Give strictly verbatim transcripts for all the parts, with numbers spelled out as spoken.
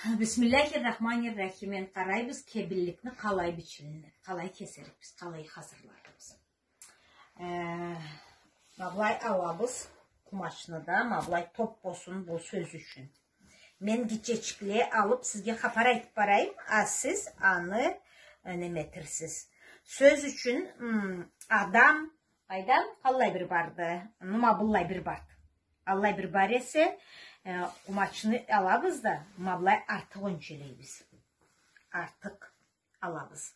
Бисмиллахир-рахманир-рахим. Энди къарайбыз, кебинликни къалай бичилинир, къалай кесерикбиз, къалай хазырларыкъбыз. Э, ма былай алабыз къумачны да, ма былай топ болсун бу сёз ючюн. Мен гитчечикле алып сизге хапар айтып барайым, а сиз аны, э, неме этерсиз. Сёз ючюн, м, адам, къайдан, къаллай бир барды, ну, ма быллай бир барды. Аллай бир бар эсе, э, къумачны алабыз да, ма былай артыкъ ёнчелейбиз. Артыкъ алабыз.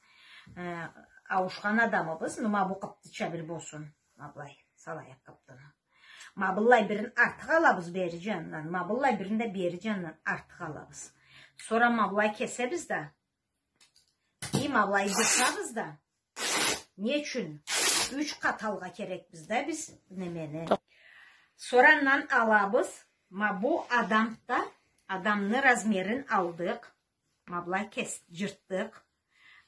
Э, ауушхан адамыбыз, ну, ма бу къыптыча бир болсун. Ма былай, салайыкъ къыптыны. Ма быллай бирин артыкъ алабыз бери джанындан, ма быллай бирин да бери джанындан артыкъ алабыз. Сора ма былай кесебиз да, и ма былай джыртабыз да. Не ючюн? Юч къат алгъа керекбиз да биз немени. Сора андан алабыз, ма бу адамда, адамны размерин алдыкъ. Ма былай кес-, джыртдыкъ,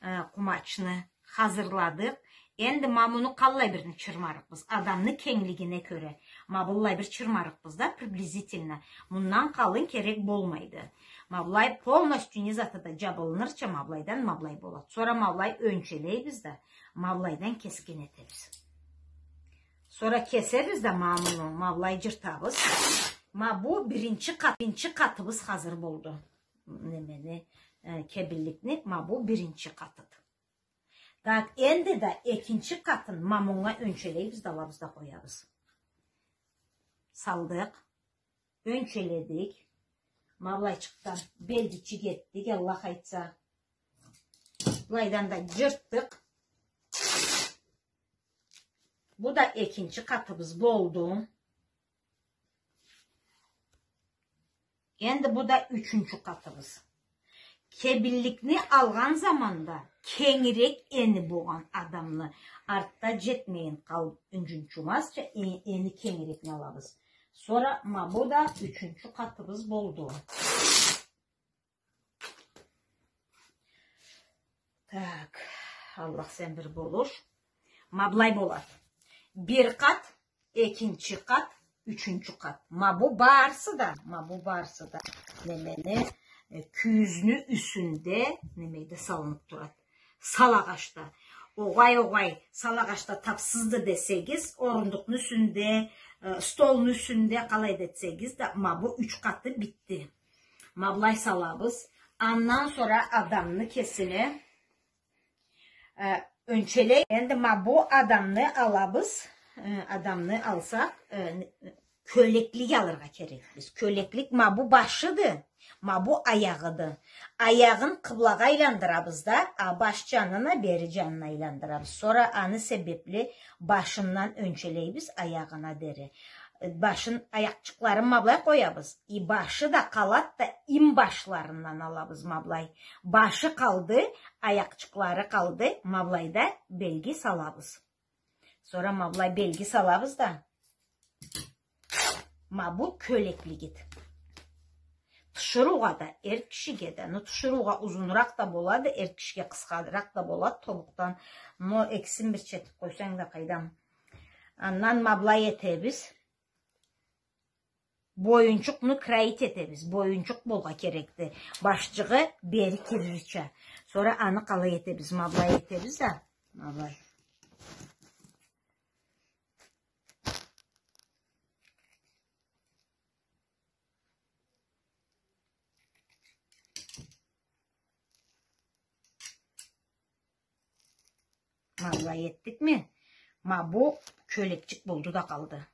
э, къумачны хазырладыкъ. Энди ма муну къаллай бирни чырмарыкъбыз? Адамны кенглигине кёре. Ма быллай бир чырмарыкъбыз да, приблизительно. Мындан къалын керек болмайды. Ма былай полностью не заты да джабылынырча ма былайдан ма былай болады. Сора ма былай ёнчелейбиз да, ма былайдан кесген этебиз. Сора кесебиз да ма муну, ма былай джыртабыз. Ма бу биринчи къат-, биринчи къатыбыз хазыр болду. Немени, э, кебинликни, ма бу биринчи къатыды. Так, энди да экинчи къатын ма мынга ёнчелейбиз да алабыз да къоябыз. Салдыкъ, ёнчеледик. Ма былайчыкъдан белгичик этдик, Аллах айтса. Былайдан да джыртдыкъ. Бу да экинчи къатыбыз болду. Энди бу да ючюнчю къатыбыз. Кебинликни алгъан заманда кенгирек эни болгъан адамны, артда джетмейин къалып, ючюнчю масча э-, эни кенгирекни алабыз. Сора ма бу да ючюнчю къатыбыз болду. Так, Аллах, сен бир болуш. Ма былай болады. Бир къат, экинчи къат, ючюнчю къат. Ма бу барысы да, ма бу барысы да немени, э, кюйюзню юсюнде немеде салынып турады. Сал агъачда. Огъай, огъай, сал агъачда тапсызды десегиз, орундукъну юсюнде, э, столну юсюнде, къалай да этсегиз да, ма бу юч къаты битди. Ма былай салабыз. Андан сора адамны кесине, э, ёнчелей. Энди ма бу адамны алабыз. Э, адамны алсакъ, э, кёлеклик алыргъа керекбиз. Кёлеклик ма бу башыды, ма бу аягъыды. Аягъын къыблагъа айландырабыз да, а баш джанын а бери джанына айландырабыз. Сора аны себепли башындан ёнчелейбиз аягъына дери. Башын, аякъчыкъларын ма былай къоябыз. И башы да къалады да, инбашларындан алабыз ма былай. Башы къалды, аякъчыкълары къалды, ма былайда белги салабыз. Сора ма былай белги салабыз да. Ма бу кёлеклигиди. Тиширыугъа да, эр кишиге да. Но тиширыугъа узунуракъ да болады, эр кишиге къысхаракъ да болады тобукъдан. Но экисин бирча этип къойсанг да къайдам. Андан ма былай этебиз. Боюнчукъну кроить этебиз. Боюнчукъ болгъа керекди. Башчыгъы бери кирирча. Сора аны къалай этебиз? Ма былай этебиз да. Ма былай. Ма былай этдикми? Ма бу кёлекчик болду да къалды.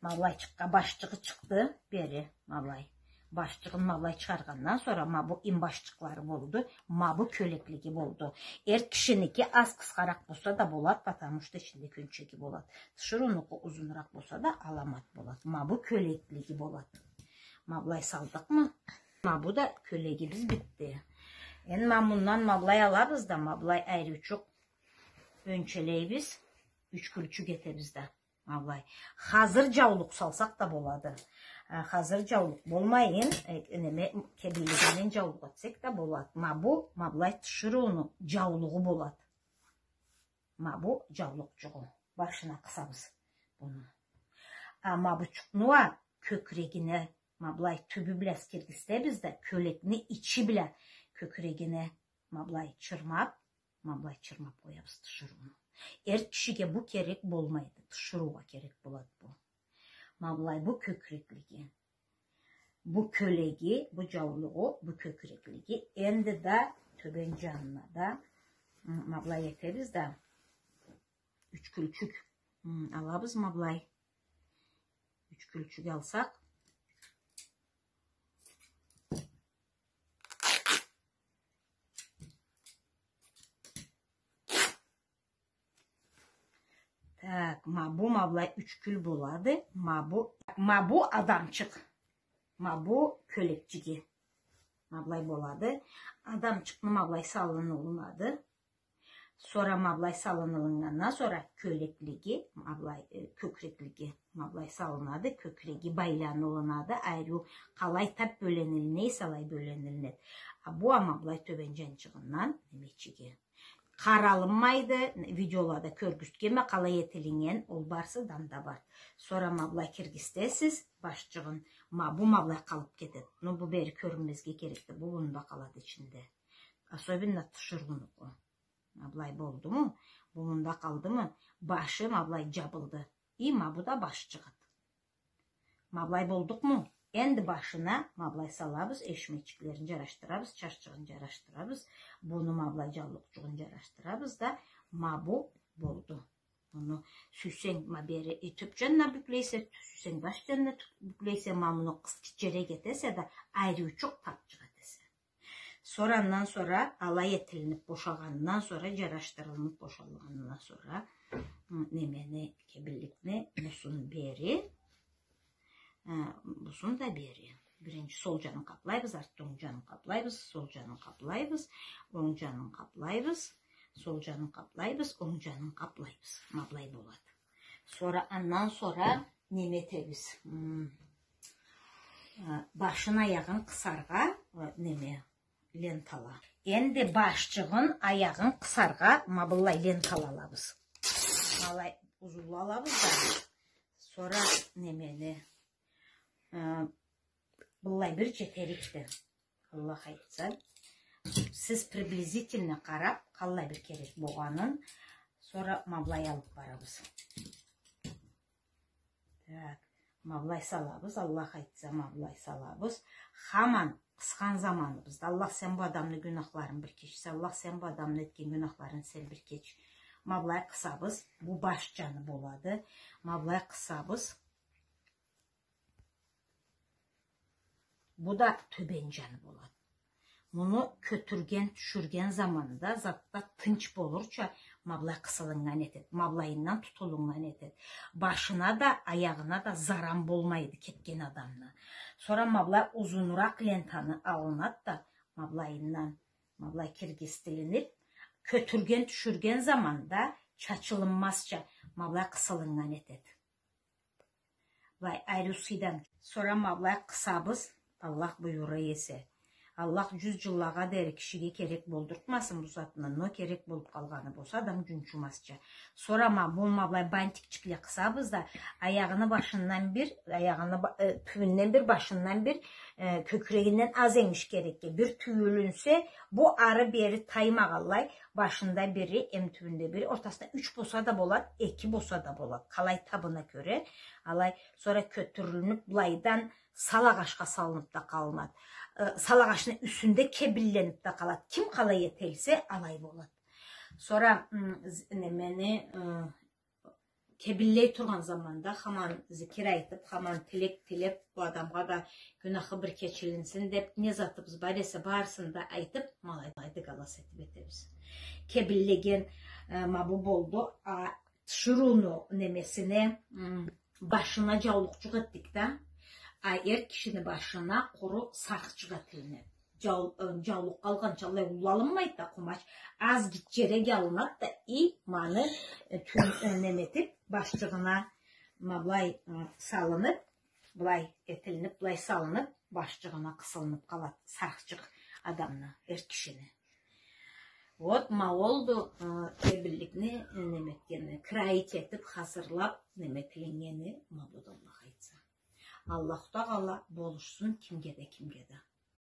Ма былайчыкъгъа башчыгъы чыкъды бери, ма былай. Башчыгъын ма былай чыгъаргъандан сора ма бу инбашчыкълары болду, ма бу кёлеклиги болду. Эр кишиники аз къысхаракъ болса да болад, потому что ичинде кёнчеги болад. Тиширыунуку узунуракъ болса да аламат болад. Ма бу кёлеклиги болад. Ма былай салдыкъмы? Ма бу да кёлегибиз битди. Энди ма мындан ма былай алабыз да, ма былай айрычыкъ ёнчелейбиз, юч кюлчюк этебиз да. Ма былай. Хазыр джаулукъ салсакъ да болады. Э, хазыр джаулукъ болмайын, э, неме, кебинлигинден джаулукъ этсек да болады. Ма бу, ма былай тиширыуну джаулугъу болады. Ма бу джаулукъчугъу. Башына къысабыз муну. А ма бучукъну а кёкюрегине Ма былай тюбю бла киргизтебиз да, кёлекни ичи бла кёкюрегине ма былай чырмап, ма былай чырмап къоябыз тиширыуну. Эр кишиге бу керек болмайды, тиширыугъа керек болады бу. Ма былай бу кёкюреклиги. Бу кёлеги, бу джаулугъу, бу кёкюреклиги. Энди да тёбен джанына да, м, ма былай этебиз да, ючкюлчюк, м, алабыз ма былай. Ючкюлчюк алсакъ. Так, ма бу, ма былай ючкюл болады. Ма бу, ма бу адамчыкъ. Ма бу кёлекчиги. Ма былай болады. Адамчыкъны ма былай салынылынады. Сора ма былай салынылыннгандан сора кёлеклиги, ма былай, э, кёкюреклиги ма былай салынады, кёкюреги байланылынады, айры къалай тап бёленилине эсе, алай бёленилинеди. А бу а ма былай тёбен джанчыгъындан немечиги. Къаралынмайды, видеолада кёргюзтгенме къалай этилиннген, ол барысыдан да бар. Сора ма былай киргизтесиз башчыгъын, ма бу ма былай къалып кетеди. Но бу бери кёрюнмезге керекди, бу мында къалады ичинде. Особенно тиширыунукъу. Ма былай болдуму? Бу мында къалдымы? Башы ма былай джабылды. И ма бу да башчыгъыды. Ма былай болдукъму? Энди башына ма былай салабыз, эшмечиклерин джарашдырабыз, чаччыгъын джарашдырабыз. Буну ма былай джаулукъчугъун джарашдырабыз да, ма бу болду. Муну сюйсенг ма бери, э, тюб джанына бюклейсе, сюйсенг баш джанына тю-, бюклейсе, ма муну къысхачыракъ этесе да, айрычыкъ тапчыкъ этесе. Сора андан сора, алай этилинип бошагъанындан сора, джарашдырылынып бошалгъанындан сора, м, немени, кебинликни бусун бери, э, бусун да бери. Биринчи сол джанын къаплайбыз, артда онг джанын къаплайбыз, сол джанын къаплайбыз, онг джанын къаплайбыз, сол джанын къаплайбыз, онг джанын къаплайбыз. Ма былай болады. Сора, андан сора неме этебиз? М, а, башын, аягъын къысаргъа, а, неме, лентала. Энди башчыгъын, аягъын къысаргъа ма быллай лентала алабыз. Ма былай узунла алабыз да. Сора немени, а, быллай бир джетерикди. Аллах айтса, сиз приблизительно къарап, къаллай бир керек болгъанын, сора ма былай алып барабыз. Так, ма былай салабыз, Аллах айтса, ма былай салабыз. Хаман къысхан заманыбызда, Аллах, сен бу адамны гюнахларын бир кечсе, Аллах, сен бу адамны этген гюнахларын сен бир кеч. Ма былай къысабыз, бу баш джаны болады. Ма былай къысабыз. Бу да тёбен джаны болады. Муну кётюрген, тюшюрген заманда затда тынч болурча ма былай къысылыннган этеди. Ма былайындан тутулуннган этеди. Башына да, аягъына да заран болмайды кетген адамны. Сора ма былай узунуракъ лентаны алынады да, ма былайындан, ма былай киргизтилинип, кётюрген, тюшюрген заманда чачылынмазча ма былай къысылыннган этеди. Былай, айры сыйдан. Сора ма былай къысабыз, Аллах буюра эсе. Аллах джюз джыллагъа дери кишиге керек болдуртмасын бу затны, но керек болуп къалгъаны болса, адам джунчумазча. Сора ма бу, ма былай бантикчикле къысабыз да, аягъыны башындан бир, аягъыны ба-, э, тюбюнден бир, башындан бир, э, кёкюрегинден аз энгиш керекди. Бир тюйюлюнсе, бу ары-бери таймагъанлай, башында бири, эм тюбюнде бири, ортасында юч болса да болады, эки болса да болады. Къалай табына кёре, алай. Сора кётюрюлюнюп, былайдан сал агъачха салынып да къалынады. Э, сал агъачны юсюнде кебинленип да къалады. Ким къалай этелсе, алай болады. Сора, м, з-, немени, э, кебинлей тургъан заманда хаман зикир айтып, хаман тилек тилеп, бу адамгъа да гюнахы бир кечилинсин деп, не затыбыз бар эсе, барысын да айтып, ма былай догалас этип этебиз. Кебинлеген, э, ма бу болду, а, тиширыуну немесине, м, башына джаулукъчукъ этдик да, а эр кишини башына къуру сархчыкъ этилинеди. Джау-, э, джаулукъ алгъанча аллай уллу алынмайды да къумач, аз гитчерек алынады да, и муну, э, тюн-, э, неме этип, башчыгъына ма былай, э, салынып, былай этилинип, былай салынып, башчыгъына къысылынып къалады сархчыкъ адамны, эр кишини. Вот, ма олду, э, кебинликни, э, неме этгени, кроить этип, хазырлап, неме этилиннгени, ма буду, Аллах айтса. Аллаху Тагъала болушсун кимге да, кимге да.